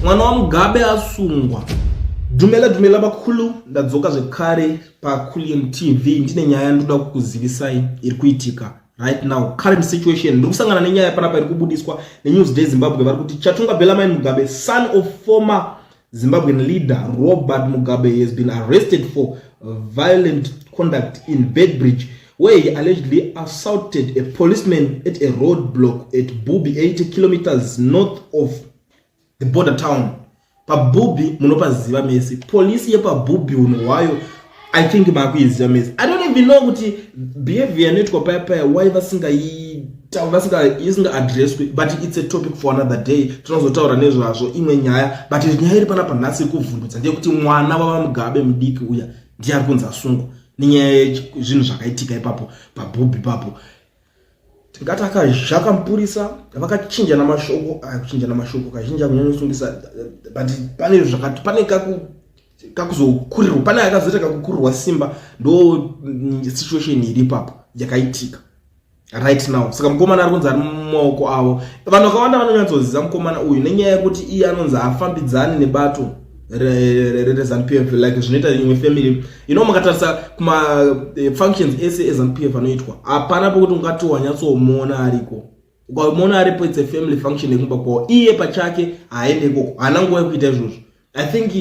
Mwana waMugabe asungwa. Dumela dumela bakulu, ndadzoka zvekare paCulian TV. Ndine nyaya ndoda kukuzivisai iri kuitika right now, current situation. Ndiri kusangana nenyaya panapa iri kubudiswa neNewsDay Zimbabwe. Vari kuti Chatunga Bellarmine Mugabe, son of former Zimbabwean leader Robert Mugabe, has been arrested for violent conduct in Beitbridge, where he allegedly assaulted a policeman at a roadblock at Bubi, 80 kilometers north of the border town. PaBubi munopaziva mese. Polisi yepaBubi, unhu hwayo I think makuiziva mese. I don't even know kuti behavior inoitwa paya paya, why vasinga-addresswi, but it's a topic for another day. Tinozotaura nezvazvo imwe nyaya. But nyaya iri panapa nhasi iri kuvhundutsa ndeyekuti mwana wavaMugabe mudiki uya ndiye ari kunzi asungwa nenyaya yezvinhu zvakaitika ipapo paBubi ipapo. Tingati akazhaka mupurisa, vakachinjana mashoko. Kuchinjana mashoko kazhinji akunyanyosungisa, but pane zvakati, pane kakuzokurirwa, pane akazoita kakukurirwa simba. Ndo situation iri ipapo yakaitika right now. Saka mukomana ari kunzi ari mumaoko avo. Vanhu vakawanda vanonyatsoziva mukomana uyu nenyaya yekuti iye anonzi haafambidzani nebato reZANU PF like zvinoita imwe family. Mukatarisa kuma-functions ese eZANU PF anoitwa, hapana pokuti ungati wanyatsomuona ariko. Ukamuona aripo, it's a family function yekumba kwavo. Iye pachake haaende ikoko, haana nguva yekuita izvozvo. I think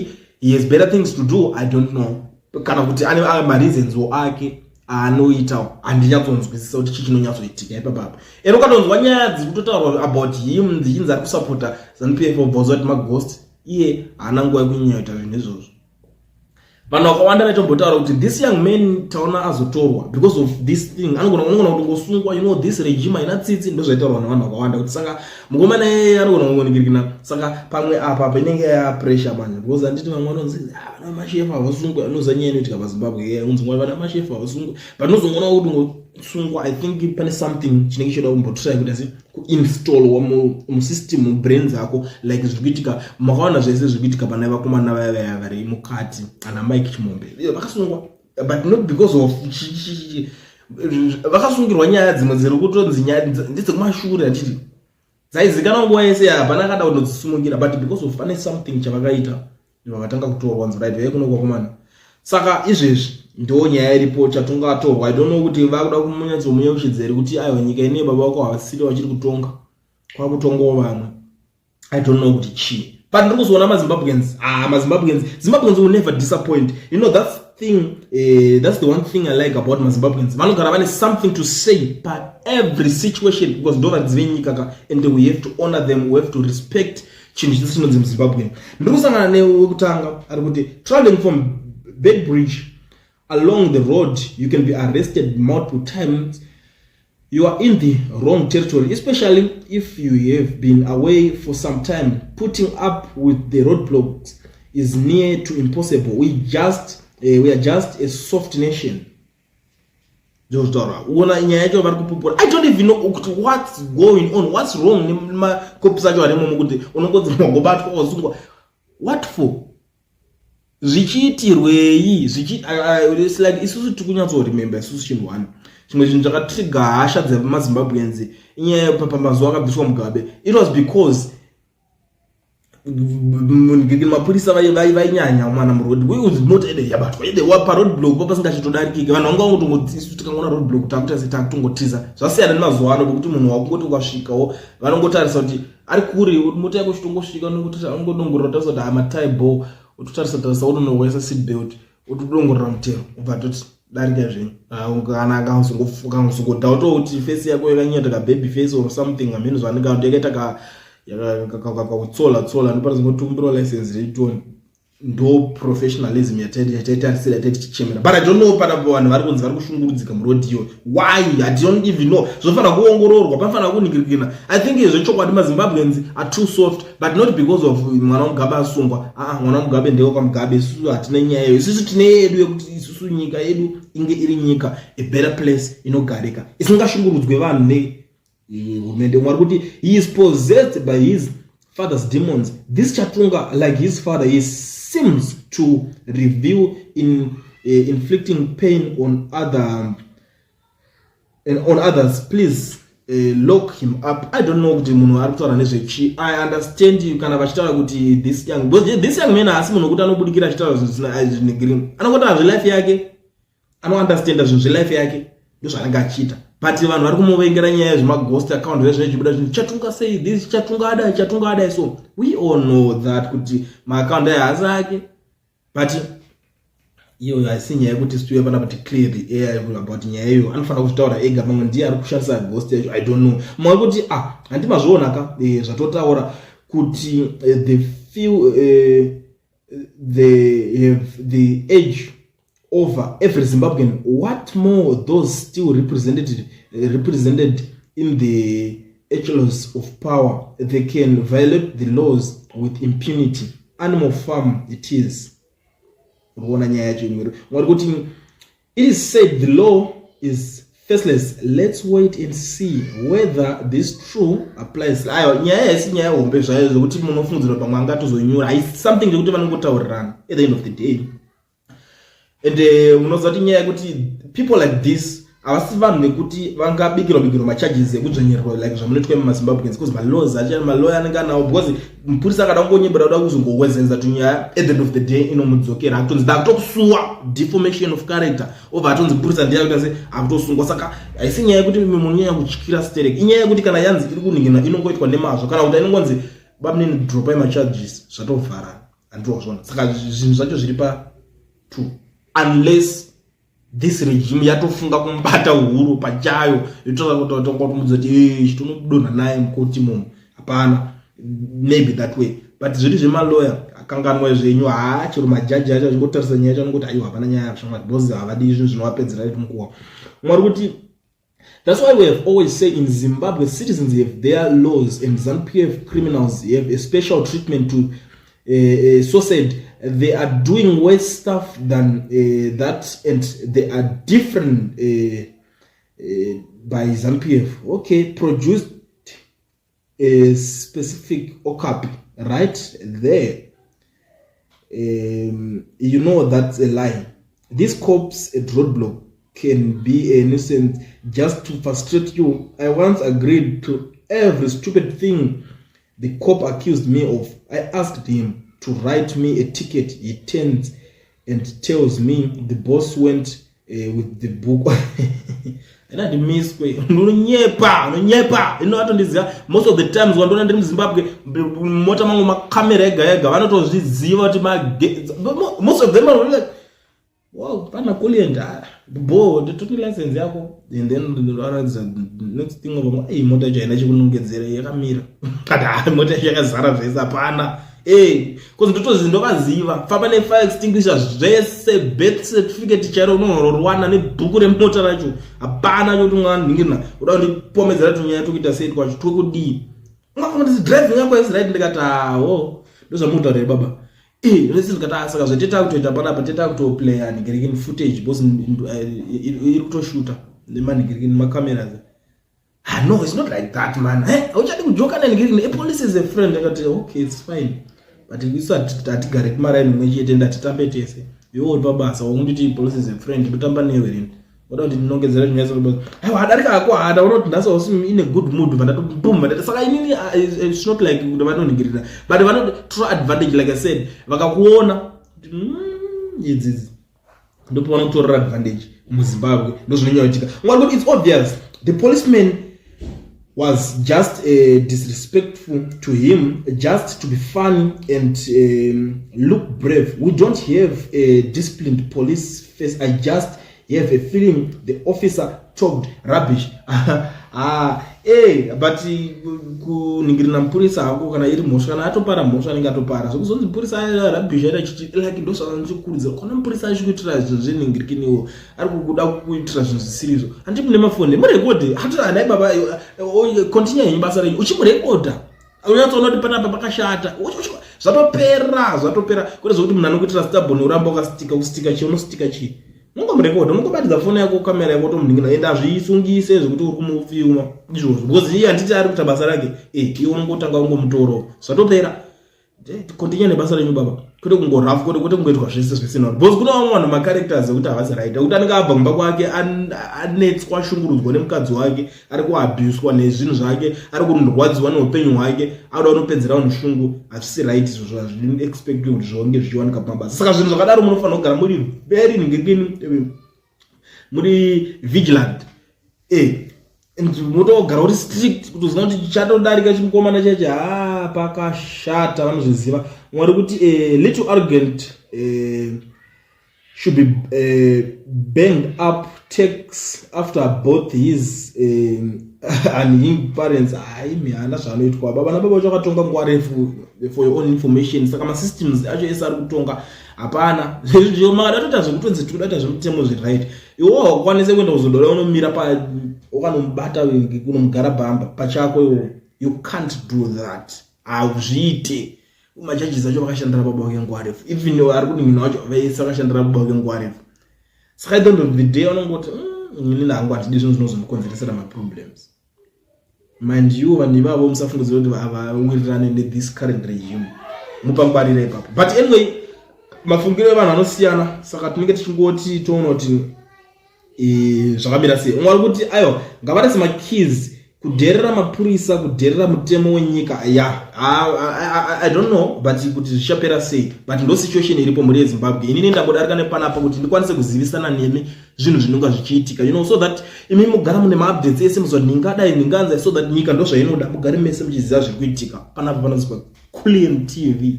he has better things to do, I don't know, kana kuti ane mareasonswo ake aanoita. Handinyatsonzwisisa kuti chii chinonyatsoitika ipapapa. Ende ukatonzwa nyaya dziri kutotaurwa about him dzichinzi ari kusapota ZANU PF, obva uziva kuti maghost. Iye haana nguva yekunyanyoita zvinhu izvozvo. Vanhu vakawanda vaitombotaura kuti this young man taona azotorwa because of this thing, anogona kutongosungwa. This regime haina tsitsi, ndo zvaitaurwa nevanhu vakawanda kuti saka mukomana iyeye anogona kungoningirikina. Saka pamwe apa painenge yapressure manje, because handiti vamwe vanonzi, "Ah, vana mashefu havasungwe." Anoziva nyaya inoitika paZimbabwe, unzi vana mashefu havasungwe, but unozongoona kuti ngosungwa. I think pane something chinenge choda kumbotry kuti asi kuinstallwa musystem, mubrain dzako, like zviri kuitika. Makaona zvese zviri kuitika pana vakomana vaya vaya vari mukati, ana Mike Chimombe. Vakasungwa, but not because of vakasungirwa nyaya dzimwe dziri kutonzi nyaya ndedzekumashure, handiti dzaizikanwa nguva yese, hapana akada kundodzisumukira, but because of pane something chavakaita, vakatanga kutorwa, nzi right, kuno kwakomana. Saka izvezvi ndo nyaya iripo. Chatunga atorwa. I don't know kuti vakuda kumunyatsomuyeuchidzeri kuti aiwa, nyika ine baba vako havasiri vachiri kutonga, kwakutongawo vamwe. I don't know kuti chii, but ndiri kuzoona maZimbabweans. Ah, maZimbabweans, Zimbabweans will never disappoint. That's thing, that's the one thing I like about maZimbabweans. Vanogara vane something to say pa every situation, because ndo varidzi venyika ka, and we have to honor them, we have to respect chinhu chese chinonzi muZimbabwean. Ndiri kusangana newekutanga ari kuti traveling from Beitbridge along the road, you can be arrested multiple times. You are in the wrong territory, especially if you have been away for some time. Putting up with the roadblocks is near to impossible. We are just a soft nation. Ndozvitaura uona nyaya yacho vari kupupura. I don't even know kuti what's going on, what's wrong nemakopisi acho arimomo, kuti unongonzi wangobatwa, wasungwa. What for? Zvichiitirwei? It's like isusu tiri kunyatsoremember isusu chinhu one. Chimwe chinhu chakatrigger hasha dzemaZimbabweans inyaya pamazuva akabviswa Mugabe. It was because mapurisa vainyanya mwana muroad, mota ede yabatwa ede paroad block pasingachitodarikike. Vanhu vanga vangotongoti isu tikangoona road block takuita se takutongotiza. Zvasiyana nemazuva ano, pekuti munhu wakungoti ukasvikawo vanongotarisa kuti ari kure, mota yako chitongosvika, unongodongorera, tarisa kuti hamataibo, utotarisa tarisa, utonowaisa seat belt, utodongorera mutero, ubva toti darika zvenyu. Kana akazongodhauta kuti face yako yakanyanya kababy face or something, hameno zvaanenge yakaita kakutsola tsola, ndopanozongotumbirwa license reitoni. Ndo professionalism yataitarisira, yataitichemera. But I don't know, pana vanhu vari kunzi vari kushungurudzika muroad iyo. Why? I don't even know. Zvofanira kuongororwa, panofanira kuningirikina. I think zvechokwadi maZimbabweans are too soft, but not because of mwana waMugabe asungwa. Aa, mwana waMugabe ndewekwaMugabe. Isusu hatina nyaya iyo. Isusu tine yedu yekuti isusu nyika yedu inge iri nyika, a better place inogarika, isingashungurudzwe vanhu nehurumende. Mwari kuti he is possessed by his father's demons, this Chatunga. Like his father, he seems to revel in inflicting pain on other and on others. Please Lock him up. I don't know kuti munhu ari kutaura nezvechi. I understand you kana vachitaura kuti this young, because this young man haasi munhu wekuti anobudikira achitaura zvinhu zvisina zvine green. Anongotaura zvelife yake, anounderstanda zvinhu zvelife yake, ndozvaanenge achiita. But vanhu vari kumuvengera nyaya yezvemaghost account zvezvinochibuda zvinhu Chatunga say this, Chatunga adai, Chatunga adai. So we all know that kuti maaccount aya haasi ake, but iyoyo haisi nyaya yekuti situye panapa ti clear the air about nyaya iyoyo. Anofanira kuzvitaura ega. Pamwe ndiye ari kushandisa ghost yacho, I don't know. Mumwe kuti, ah, handi mazviona ka, zvatotaura kuti the few they have the edge over every Zimbabwean. What more those still represented in the echelons of power? They can violate the laws with impunity. Animal farm it is. Urikuona nyaya yacho imwe mwari kuti it is said the law is faceless. Let's wait and see whether this true applies. Aiwa, nyaya haisi nyaya hombe zvayo zvekuti munofungidzira pamwe angatozonyura. Haisi something yekuti vanongotaurirana at the end of the day. And munoziva kuti nyaya yekuti people like this havasi vanhu vekuti vangabikirwa bikirwa macharges ekudzvanyirirwa like zvamunoitwa mumaZimbabweans, because malaws acho, malawyer anenge anawo, because mupurisa akada kungonyebera kuda kuzongowedzenza tunyaya, at the end of the day inomudzokera, akutonzi ndakutokusuwa deformation of character, obva atonzi mupurisa ndiye akuita se akutosungwa. Saka haisi nyaya yekuti munyanya kutyira sterek. Inyaya yekuti kana yanzi iri kuningina, inongoitwa nemazvo, kana kuti inongonzi bamunini, dropai macharges, zvatovharana. Handiwa zvona. Saka zvinhu zvacho zviri pa two, unless this regime yatofunga kumubata uhuru pachayo, yototomudza kuti chitonodonha naye mukoti momo. Hapana, maybe that way, but zviri zvemaloya akanganwa zvenyu. Haa, chero majaji acho achingotarisa nyaya yacho anongoti aiwa, hapana nyaya yashamwari, because havadi zvinhu zvinovapedzera mukuwa. Mwari kuti that's why we have always said in Zimbabwe citizens have their laws and ZANU-PF criminals have a special treatment to so said they are doing worse stuff than that and they are different by ZANU-PF. Okay, produced a specific okapi right there. You know that's a lie. These cops at roadblock can be a nuisance just to frustrate you. I once agreed to every stupid thing the cop accused me of. I asked him to write me a ticket. He turns and tells me the boss went with the book. Anandimiswe, unonyepa, unonyepa. Ino atondiziva. Most of the times wandiona ndiri muZimbabwe, mota mangu makamera ega ega, vanotozviziva kuti most of them are like, wow, pana Kulliant bo, nditoti license yako, and then varatidza. Next thing vamwe, ei, mota yacho haina chikunongedzera, yakamira, kati mota yacho yakazara zvese, hapana. Cause ndotozi ndovaziva. Famba nefire extinguisher zvese, birth certificate chairo unonororwana nebhuku remota racho, hapana chokuti mwanhingirina uda kundipomedzera tunyaya tokuita sei twacho twekudii. Ungafunga kuti driving yako is right. Ndikati awo, ndozvamutaurire baba. Rese ndikati, ah, saka zvateta kutoita panapa, teta kutoplaya nhingirekini footage, because iri kutoshuta nemanhingirekini macameras. Ah, no, it's not like that, man. Hey, hauchadi kujoka nenhingirekini, a police is a friend. Akati okay, it's fine, but isu hatigare kumaraini mumwe chete, ndatitambe tese. Iwe uri pabasa, wakunditi police is a friend, ndotamba newe rini? Wada kuti ndinongedzera chinyatso? Aiwa, adarika hako hada unoti nhasi hausi in a good mood, vandatobum vandati. Saka inini, it's not like kuti vanoningirira, but vanotora advantage. Like I said, vakakuona idzidzi ndopavanotorera advantage muZimbabwe, ndozvinonyanya Mwari kuti it's obvious the policeman was just disrespectful to him just to be funny and look brave. We don't have a disciplined police face. I just have a feeling the officer talked rubbish. Ah, but kuningirina mupurisa hako, kana iri mhosva, kana atopara mhosva, anenge atopara. Zvekuzonzi mupurisa rubbish aita chichi, like ndosvanochikurudzira kana mupurisa achikuitira zvinhu zvenhingirikiniwo, ari kuda kuitira zvinhu zvisirizvo, handi mune mafoni murekodhe. Hanai baba, continue henyu basa renyu uchimurekodha, unyatsoona kuti panapa pakashata. Zvatopera, zvatopera. Kwete zvokuti munhu anokuitira stubborn, uramba ukastika kustika chii, unostika chii? Unongomurekodha, unongobatidza foni yako, kamera yako, tomunhingina, ende hazvisungise zvekuti uri kumufilma izvozvo, because iye handiti ari kuita basa rake. Iwe unongotanga ungomutoro, zvatopera. Continue nebasa renyu baba, kwete kungorafu, kwete kungoitwa zvese zvese navo, because kuna vamwe vanhu macharacters ekuti havasi right, ekuti anenge abva kumba kwake anetswa, shungurudzwa nemukadzi wake, ari kuabuswa nezvinhu zvake, ari kurwadziwa neupenyu hwake, anoda kunopedzera vanhu shungu. Hazvisi right izvozvo, hazvi expect kuti zvonge zvichiwanika pamabasa. Saka zvinhu zvakadaro munofanira kugara muri very ngekini, muri vigilant and motogara uri strict kutoziva kuti chatodarika chimukomana chacho. Ha, pakashata, vanozviziva. Mwari kuti little arrogant should be banged up, takes after both his unhinged parents. Hai, mihana zvaanoitwa baba nababa vacho vakatonga nguva refu, for your own information. Saka masystems acho ese ari kutonga hapana. Makada toita zvekutonzi tikuda kuita zvemutemo zviri right, iwo haukwanise kuenda kuzodora unomira pa ukanomubata kunomugara bhamba pachako iwo. You can't do that, hazviite. Majudges acho vakashandira baba vake nguva refu, even ari kuningina wacho, vese vakashandira baba vake nguva refu. Saka at the end of the day vanongoti, inini hangu handidi zvinhu zvinozondikonzeresera maproblems." Mind you, vanhu ivavo musafungidzira kuti havawirirane nethis current regime, mupangwarira ipapo. But anyway, mafungiro evanhu anosiyana, saka tinenge tichingoti toona kuti zvakamira sei. Umwe ari kuti aiwa, ngavarese makeys, kudherera mapurisa, kudherera mutemo wenyika. Ya, I don't know, but kuti zvichapera sei, but ndo situation iripo mhuri yeZimbabwe. Inini ndambodarika nepanapa kuti ndikwanise kuzivisana nemi zvinhu zvinonga zvichiitika, so that imi mugara mune maupdates ese, muziva kuti ndingadai ndinganzai, so that nyika ndo zvainoda, mugare mese muchiziva zviri kuitika panapa. Panonzwa Culian TV.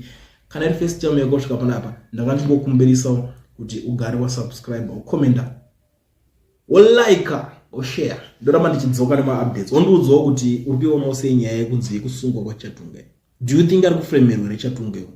Kana iri first time yako kusvika panapa, ndanga ndingokumbirisawo kuti ugare wasubscribe, ucommenta, wolika, oshare. Ndoramba ndichidzoka nemaupdates. Wondiudzawo kuti uri kuionawo sei nyaya yekunzi yekusungwa kwaChatunga. Do you think ari kufremerwa reChatunga iwo?